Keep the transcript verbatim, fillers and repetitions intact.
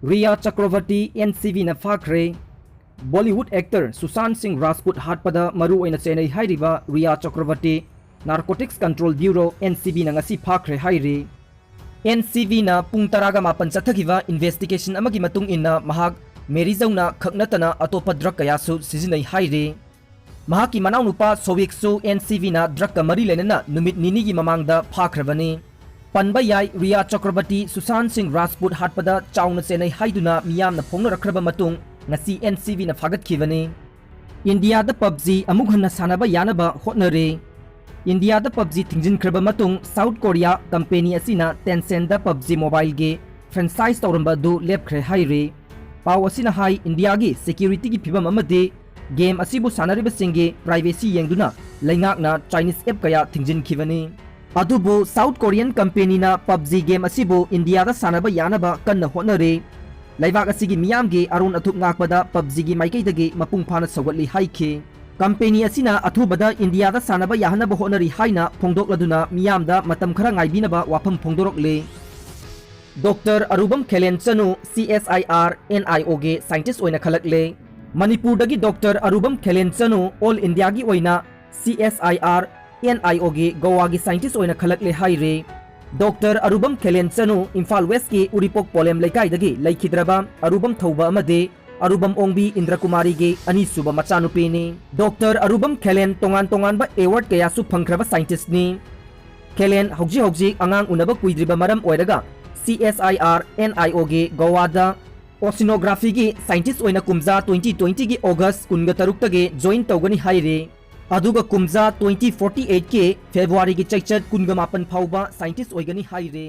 Rhea ꯆꯀ꯭ꯔꯕꯔꯇꯤ NCBꯅ ꯐꯥꯈ꯭ꯔꯦ꯫ Bollywood actor Susan ꯁꯤꯡ ꯔꯥꯖꯄꯨꯠ ꯍꯥꯠꯄꯗ ꯃꯔꯨ ꯑꯣꯏꯅ ꯆꯦꯟꯅꯩ ꯍꯥꯏꯔꯤꯕ ꯔꯤꯌꯥ ꯆꯀ꯭ꯔꯕꯔꯇꯤ Narcotics Control Bureau NCBꯅ ꯉꯁꯤ ꯐꯥꯈ꯭ꯔꯦ ꯍꯥꯏꯔꯤ꯫ NCBꯅ ꯄꯨꯡ ꯇꯔꯥꯒ ꯃꯥꯄꯟ ꯆꯠꯊꯈꯤꯕ investigation ꯑꯃꯒꯤ ꯃꯇꯨꯡ ꯏꯟꯅ ꯃꯍꯥꯛ ꯃꯦꯔꯤꯖꯧꯅ ꯈꯛ ꯅꯠꯇꯅ ꯑꯇꯣꯞꯄ drug ꯀꯌꯥꯁꯨ ꯁꯤꯖꯤꯟꯅꯩ ꯍꯥꯏꯔꯤ꯫ ꯃꯍꯥꯛꯀꯤ ꯃꯅꯥꯎꯅꯨꯄꯥ ꯁꯣꯋꯤꯛꯁꯨ NCBꯅ drugꯀ ꯃꯔꯤ ꯂꯩꯅꯅ ꯅꯨꯃꯤꯠ ꯅꯤꯅꯤꯒꯤ ꯃꯃꯥꯡꯗ ꯐꯥꯈ꯭ꯔꯕꯅꯤ꯫ ꯄꯟꯕ ꯌꯥꯏ, ꯔꯤꯌꯥ ꯆꯀ꯭ꯔꯕꯔꯇꯤ ꯁꯨꯁꯥꯟ ꯁꯤꯡ ꯔꯥꯖꯄꯨꯠ ꯍꯥꯠꯄꯗ ꯆꯥꯎꯅ ꯆꯦꯟꯅꯩ ꯍꯥꯏꯗꯨꯅ ꯃꯤꯌꯥꯝꯅ ꯐꯣꯡꯅꯔꯛꯈ꯭ꯔꯕ ꯃꯇꯨꯡ ꯉꯁꯤ NCBꯅ ꯐꯥꯒꯠꯈꯤꯕꯅꯤ꯫ ꯏꯟꯗꯤꯌꯥꯗ PUBG ꯑꯃꯨꯛ ꯍꯟꯅ ꯁꯥꯟꯅꯕ ꯌꯥꯅꯕ ꯍꯣꯠꯅꯔꯦ꯫ ꯏꯟꯗꯤꯌꯥꯗ PUBG ꯊꯤꯡꯖꯤꯟꯈ꯭ꯔꯕ ꯃꯇꯨꯡ South Korea company ꯑꯁꯤꯅ Tencentꯗ PUBG Mobileꯒꯤ franchise ꯇꯧꯔꯝꯕ ꯑꯗꯨ ꯂꯦꯞꯈ꯭ꯔꯦ ꯍꯥꯏꯔꯤ꯫ ꯄꯥꯎ ꯑꯁꯤꯅ ꯍꯥꯏ, ꯏꯟꯗꯤꯌꯥꯒꯤ securityꯒꯤ ꯐꯤꯕꯝ ꯑꯃꯗꯤ game ꯑꯁꯤꯕꯨ ꯁꯥꯟꯅꯔꯤꯕꯁꯤꯡꯒꯤ privacy ꯌꯦꯡꯗꯨꯅ ꯂꯩꯉꯥꯛꯅ Chinese app ꯀꯌꯥ ꯊꯤꯡꯖꯤꯟꯈꯤꯕꯅꯤ꯫ ꯑꯗꯨꯕꯨ South Korean companyꯅ PUBG game ꯑꯁꯤꯕꯨ ꯏꯟꯗꯤꯌꯥꯗ ꯁꯥꯟꯅꯕ ꯌꯥꯅꯕ ꯀꯟꯅ ꯍꯣꯠꯅꯔꯤ꯫ ꯂꯩꯕꯥꯛ ꯑꯁꯤꯒꯤ ꯃꯤꯌꯥꯝꯒꯤ ꯑꯔꯣꯟ ꯑꯊꯨꯞ ꯉꯥꯛꯄꯗ PUBGꯒꯤ ꯃꯥꯏꯀꯩꯗꯒꯤ ꯃꯄꯨꯡ ꯐꯥꯅ ꯁꯧꯒꯠꯂꯤ ꯍꯥꯏꯈꯤ꯫ Company ꯑꯁꯤꯅ ꯑꯊꯨꯕꯗ ꯏꯟꯗꯤꯌꯥꯗ ꯁꯥꯟꯅꯕ ꯌꯥꯍꯟꯅꯕ ꯍꯣꯠꯅꯔꯤ ꯍꯥꯏꯅ ꯐꯣꯡꯗꯣꯛꯂꯗꯨꯅ ꯃꯤꯌꯥꯝꯗ ꯃꯇꯝ ꯈꯔ ꯉꯥꯏꯕꯤꯅꯕ ꯋꯥꯐꯝ ꯐꯣꯡꯗꯣꯔꯛꯂꯤ꯫ ꯗꯣꯛꯇꯔ ꯑꯔꯨꯕꯝ ꯈꯦꯂꯦꯟ ꯆꯅꯨ CSIR NIOꯒꯤ scientist ꯑꯣꯏꯅ ꯈꯜꯂꯛꯂꯦ꯫ ꯃꯅꯤꯄꯨꯔꯗꯒꯤ ꯗꯣꯛꯇꯔ ꯑꯔꯨꯕꯝ ꯈꯦꯂꯦꯟ ꯆꯅꯨ All Indiaꯒꯤ ꯑꯣꯏꯅ CSIR NIOꯒꯤ ꯒꯣꯋꯥꯒꯤ scientist ꯑꯣꯏꯅ ꯈꯜꯂꯛꯂꯦ ꯍꯥꯏꯔꯤ꯫ ꯗꯣꯛꯇꯔ ꯑꯔꯨꯕꯝ ꯈꯦꯂꯦꯟ ꯆꯅꯨ ꯏꯝꯐꯥꯜ Westꯀꯤ ꯎꯔꯤꯄꯣꯛ ꯄꯣꯂꯦꯝ ꯂꯩꯀꯥꯏꯗꯒꯤ ꯂꯩꯈꯤꯗ꯭ꯔꯕ ꯑꯔꯨꯕꯝ ꯊꯧꯕ ꯑꯃꯗꯤ ꯑꯔꯨꯕꯝ ꯑꯣꯡꯕꯤ ꯏꯟꯗ꯭ꯔꯀꯨꯃꯥꯔꯤꯒꯤ ꯑꯅꯤꯁꯨꯕ ꯃꯆꯥꯅꯨꯄꯤꯅꯤ꯫ ꯗꯣꯛꯇꯔ ꯑꯔꯨꯕꯝ ꯈꯦꯂꯦꯟ ꯇꯣꯉꯥꯟ ꯇꯣꯉꯥꯟꯕ award ꯀꯌꯥꯁꯨ ꯐꯪꯈ꯭ꯔꯕ scientistꯅꯤ꯫ ꯈꯦꯂꯦꯟ ꯍꯧꯖꯤꯛ ꯍꯧꯖꯤꯛ ꯑꯉꯥꯡ ꯎꯅꯕ ꯀꯨꯏꯗ꯭ꯔꯤꯕ ꯃꯔꯝ ꯑꯣꯏꯔꯒ CSIR NIOꯒꯤ ꯒꯣꯋꯥꯗ oceanographyꯒꯤ scientist ꯑꯣꯏꯅ ꯀꯨꯝꯖꯥ twenty twentyꯒꯤ August ꯀꯨꯟꯒ ꯇꯔꯨꯛꯇꯒꯤ join ꯇꯧꯒꯅꯤ ꯍꯥꯏꯔꯤ꯫ ꯑꯗꯨꯒ ꯀꯨꯝꯖꯥ twenty forty eightꯀꯤ Februaryꯒꯤ ꯆꯩꯆꯠ ꯀꯨꯟꯒ ꯃꯥꯄꯟ ꯐꯥꯎꯕ scientist ꯑꯣꯏꯒꯅꯤ ꯍꯥꯏꯔꯤ꯫